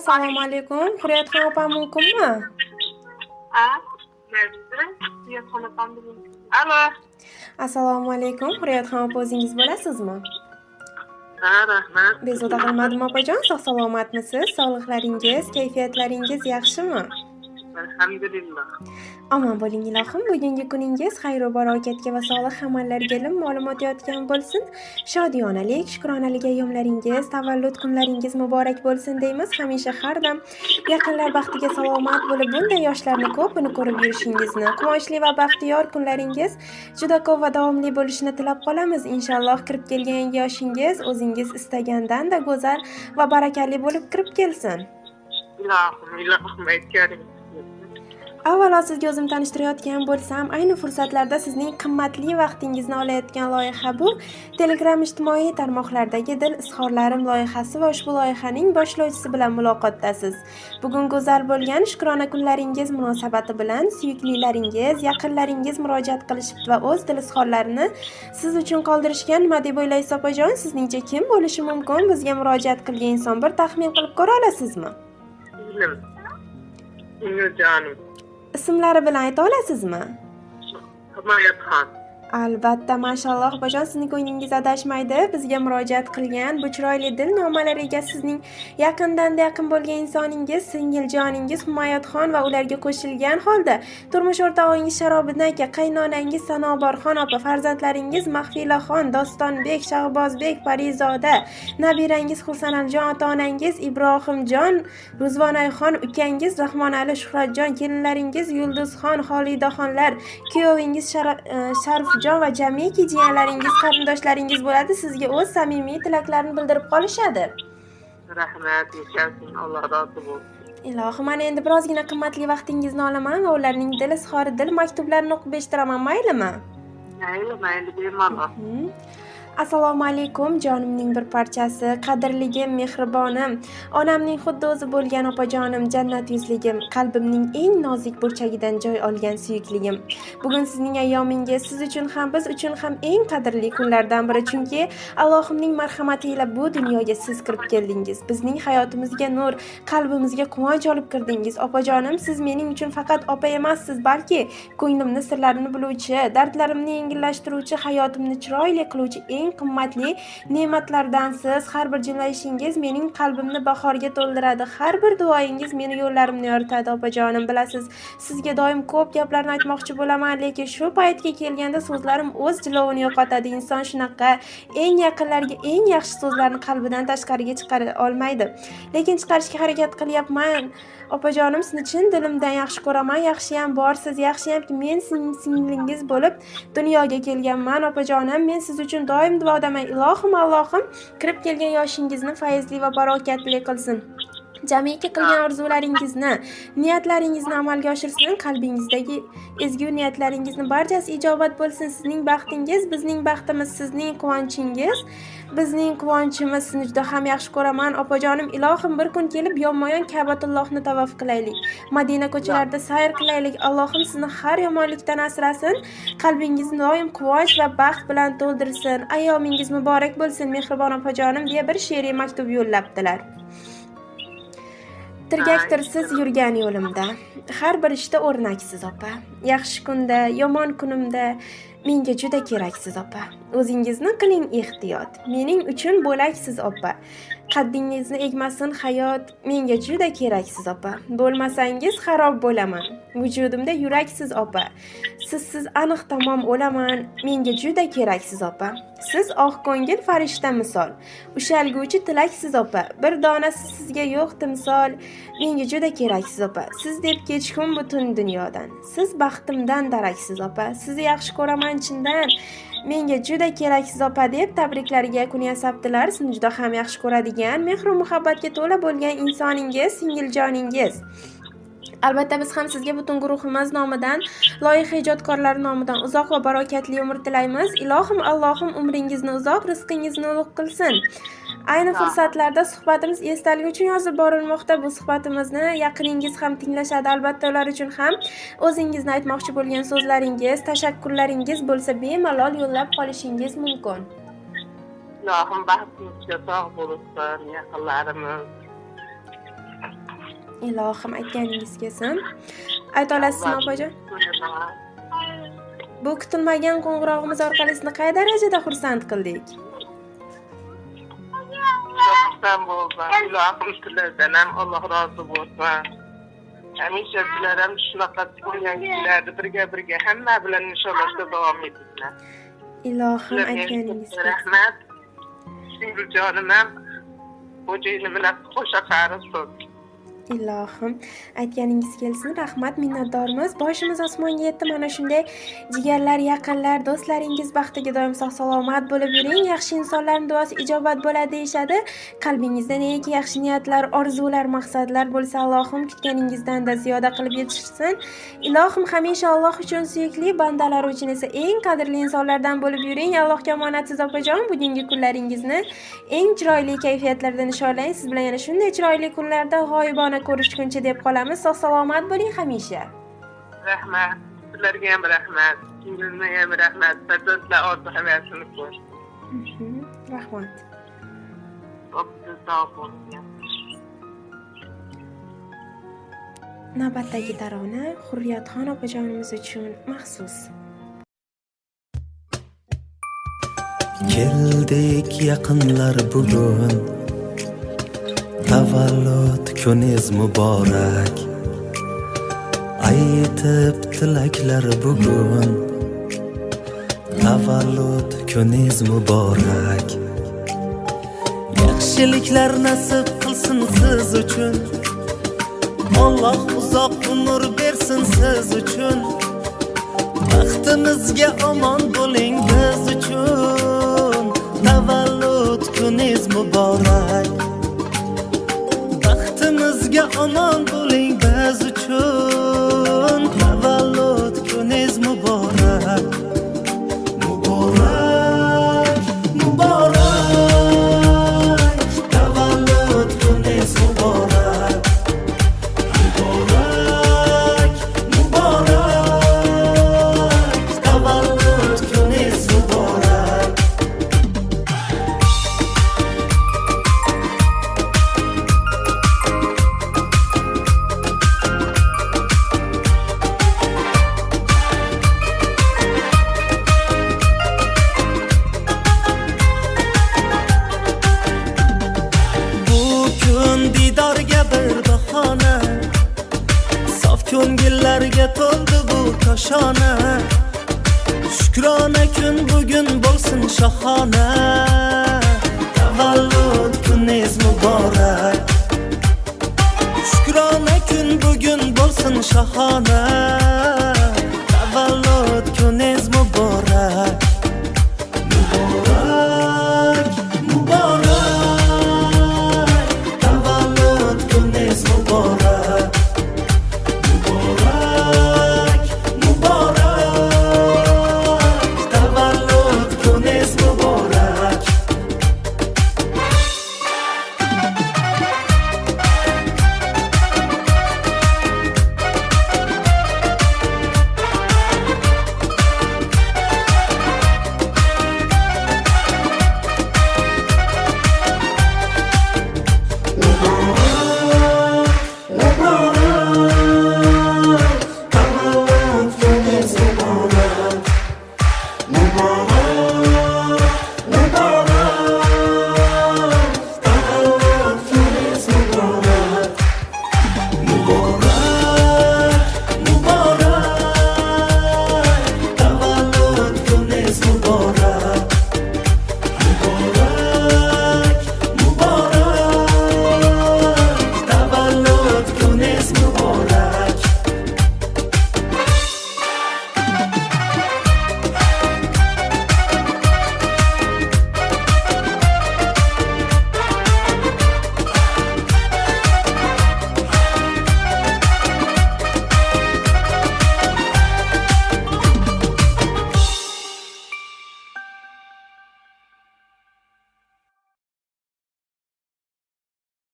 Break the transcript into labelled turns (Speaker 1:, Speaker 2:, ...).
Speaker 1: Assalomu alaykum. Hurriyatxon opa mumkinmi?
Speaker 2: Alo.
Speaker 1: Assalomu alaykum. Hurriyatxon opa, o'zingiz bo'lasizmi?
Speaker 2: Ha, rahmat.
Speaker 1: Bezovta qilmadim opajon, sog' salomatmisiz? Sog'liqlaringiz, kayfiyatlaringiz yaxshimi?
Speaker 2: Alhamdulillah.
Speaker 1: Omon bo'ling ilohim. Bugungi kuningiz xayr va barokatga va solih amallarga ilm ma'lum o'tayotgan bo'lsin. Shodiyonalik, shukronalik ayyomlaringiz, tavallud kunlaringiz muborak bo'lsin deymiz. Hamisha har dam yaqinlar baxtiga salomat bo'lib, bunday yoshlarni ko'pini ko'rib yurishingizni, quvonchli va baxtiyor kunlaringiz juda ko'p va davomli bo'lishini tilab qolamiz. Inshaalloh kirib kelgan yangi yoshingiz o'zingiz istagandan-da go'zal va barakali bo'lib kirib kelsin.
Speaker 2: Ilohim, ilohim aytganingiz.
Speaker 1: Avvalo sizga o'zim tanishtirayotgan bo'lsam, ayni fursatlarda sizning qimmatli vaqtingizni olayotgan loyiha bu Telegram ijtimoiy tarmoqlardagi Dil izhorlarim loyihasi va ushbu loyihaning boshlovchisi bilan muloqotdasiz. Bugun go'zal bo'lgan shukrona kunlaringiz munosabati bilan suyuklilaringiz, yaqinlaringiz murojaat qilishibdi va o'z dil izhorlarini siz uchun qoldirishgan. Nima deb o'ylaysiz opajon, sizningcha kim bo'lishi mumkin bizga murojaat qilgan inson, bir taxmin qilib ko'ra olasizmi?
Speaker 2: Singiljonim.
Speaker 1: Ismlari bilan ayta olasizmi?
Speaker 2: Himayatxon.
Speaker 1: Albatta, mashalloh, opajon, sizning ko'nglingiz adashmaydi. Bizga murojaat qilgan bu chiroyli dil nomalari egasi sizning yaqindan yaqin bo'lgan insoningiz, singiljoningiz Humayatxon va ularga qo'shilgan holda turmush o'rtog'ingiz Sharobiddin aka, qaynonangiz Sanobarxon opa, farzandlaringiz Mahfilaxon, Dostonbek, Shahbozbek, Parizoda, nabirangiz Husanaljon, ota-onangiz Ibrohimjon, Ruzvonayxon, ukangiz Rahmonali, Shuhratjon, kelinlaringiz Yulduzxon, Xolidaxonlar, kuyovingiz Sharif va jamiki jiyanlaringiz, qarindoshlaringiz bo'ladi. Sizga o'z samimiy tilaklarini bildirib qolishadi.
Speaker 2: Rahmat, yashasin, Alloh rozi bo'lsin.
Speaker 1: Ilohim, mana endi birozgina qimmatli vaqtingizni olaman va ularning dil izhori, dil maktublarini o'qib eshittiraman, maylimi?
Speaker 2: Mayli, mayli, bemalol.
Speaker 1: Assalomu alaykum, jonimning bir parchasi, qadrligim, mehribonim, onamning xuddi o'zi bo'lgan opajonim, jannat yuzligim, qalbimning eng nozik burchagidan joy olgan suyukligim. Bugun sizning ayyomingiz siz uchun ham, biz uchun ham eng qadrli kunlardan biri, chunki Allohimning marhamati ila bu dunyoga siz kirib keldingiz. Bizning hayotimizga nur, qalbimizga quvonch olib kirdingiz. Opajonim, siz mening uchun faqat opa emassiz, balki ko'nglimni sirlarini biluvchi, dardlarimni yengillashtiruvchi, hayotimni chiroyli qiluvchi eng qimmatli ne'matlardansiz. Har bir jilmayishingiz mening qalbimni bahorga to'ldiradi. Har bir duoyingiz meni yo'llarimni yoritadi opajonim. Bilasiz, sizga doim ko'p gaplarni aytmoqchi bo'laman, lekin shu paytga kelganda so'zlarim o'z jilovini yo'qotadi. Inson shunaqa, eng yaqinlarga eng yaxshi so'zlarni qalbidan tashqariga chiqara olmaydi. Lekin chiqarishga harakat qilyapman. Opajonim, sizni chin dilimdan yaxshi ko'raman. Yaxshiyam borsiz, yaxshiyamki men sizning singlingiz bo'lib dunyoga kelganman opajonim. Men siz uchun doim duodaman. Ilohim, Allohim kirib kelgan yoshingizni fayzli va barokatli qilsin. Jamiki qilgan orzularingizni, niyatlaringizni amalga oshirsin. Qalbingizdagi ezgu niyatlaringizni barchasi ijobat bo'lsin. Sizning baxtingiz bizning baxtimiz, sizning quvonchingiz bizning quvonchimiz. Sizni juda ham yaxshi ko'raman opajonim. Ilohim bir kun kelib yonma-yon Ka'batullohni tavof qilaylik. Madina ko'chalarida sayr qilaylik. Allohim sizni har yomonlikdan asrasin. Qalbingizni doim quvonch va baxt bilan to'ldirsin. Ayyomingiz muborak bo'lsin mehribon opajonim, deya bir she'riy maktub yo'llabdilar. Tirgaktirsiz yurgan yo'limda, har bir ishda o'rnaksiz opa. Yaxshi kunda, yomon kunimda menga juda keraksiz opa. O'zingizni qiling ehtiyot, mening uchun bo'laksiz opa. Qaddingizni egmasin hayot, menga juda keraksiz opa. Bo'lmasangiz xarob bo'laman, vujudimda yuraksiz opa. Sizsiz aniq tamom o'laman, menga juda keraksiz opa. Siz oq ko'ngil farishta misol, ushalguvchi tilaksiz opa. Bir donasi sizga yo'q timsol, menga juda keraksiz opa. Siz deb kechkum butun dunyodan, siz baxtimdan daraksiz opa. Sizni yaxshi ko'raman chindan, menga juda keraksiz opa, deb tabriklariga yakun yasabdilar. Sizni juda ham yaxshi ko'radigan, mehru muhabbatga to'la bo'lgan insoningiz, singiljoningiz. Albatta biz ham sizga butun guruhimiz nomidan, loyiha ijodkorlari nomidan uzoq va barokatli umr tilaymiz. Ilohim, Allohim umringizni uzoq, rizqingizni ulug' qilsin. Ayni fursatlarda suhbatimiz esdalik uchun yozib borilmoqda. Bu suhbatimizni yaqiningiz ham tinglashadi. Albatta ular uchun ham o'zingizni aytmoqchi bo'lgan so'zlaringiz, tashakkurlaringiz bo'lsa bemalol yo'llab qolishingiz mumkin.
Speaker 2: Ilohim baxtingizga sog' bo'lsin, yaqinlarimiz.
Speaker 1: Ilohim, aytganingiz kelsin. Ayta olasizmi, opajon? Bu kutilmagan qo'ng'irog'imiz orqali sizni qay darajada xursand qildik?
Speaker 2: Xursand bo'ldim. Ilohim, sizlardan ham Alloh rozi bo'lsin. Hamisha sizlar ham shunaqa bo'lgan kunlarda birga hamma bilan nishonlashda davom etinglar.
Speaker 1: Ilohim, aytganingiz kelsin.
Speaker 2: Rahmat. Singiljonim ham xo'jayinim bilan qo'sha qarisin.
Speaker 1: Ilohim, aytganingiz kelsin. Rahmat, minnatdormiz. Boshimiz osmonga yetdi. Mana shunday jigarlar, yaqinlar, do'stlaringiz baxtiga doim sog' salomat bo'lib yuring. Yaxshi insonlarning duosi ijobat bo'ladi deyishadi. Qalbingizda neki yaxshi niyatlar, orzular, maqsadlar bo'lsa, Allohim kutganingizdan-da ziyoda qilib yetishsin. Ilohim, hamisha Alloh uchun suyukli, bandalar uchun esa eng qadrli insonlardan bo'lib yuring. Allohga omonatsiz, opajon. Bugungi kunlaringizni eng chiroyli kayfiyatlarda nishonlang. Siz bilan yana shunday chiroyli kunlarda g'oyibona ko'rishguncha deb qolamiz. Sog' salomat bo'ling hamisha.
Speaker 2: Rahmat. Sizlarga ham rahmat. Singlimga ham rahmat. Farzandlar orzu havasini ko'r.
Speaker 1: Rahmat.
Speaker 2: Sog' bo'ling.
Speaker 1: Navbatdagi tarona Hurriyatxon opajonimiz uchun maxsus.
Speaker 3: Keldik yaqinlar bugun, tavallud kuningiz muborak. Aytib tilaklar bugun, tavallud kuningiz muborak. Yaxshiliklar nasib qilsin siz uchun, Alloh uzoq umr bersin siz uchun. Baxtimizga omon bo'ling biz uchun, tavallud kuningiz muborak. Baxtimizga omon bo'ling biz uchun, tavallud kuningiz muborak. Muborak, muborak, tavallud kuningiz muborak. Muborak, muborak, tavallud kuningiz muborak. Bu kun didorga bir bahona, sof ko'ngillarga to'ldi bu koshona. Shukrona kun bugun bo'lsin shohona,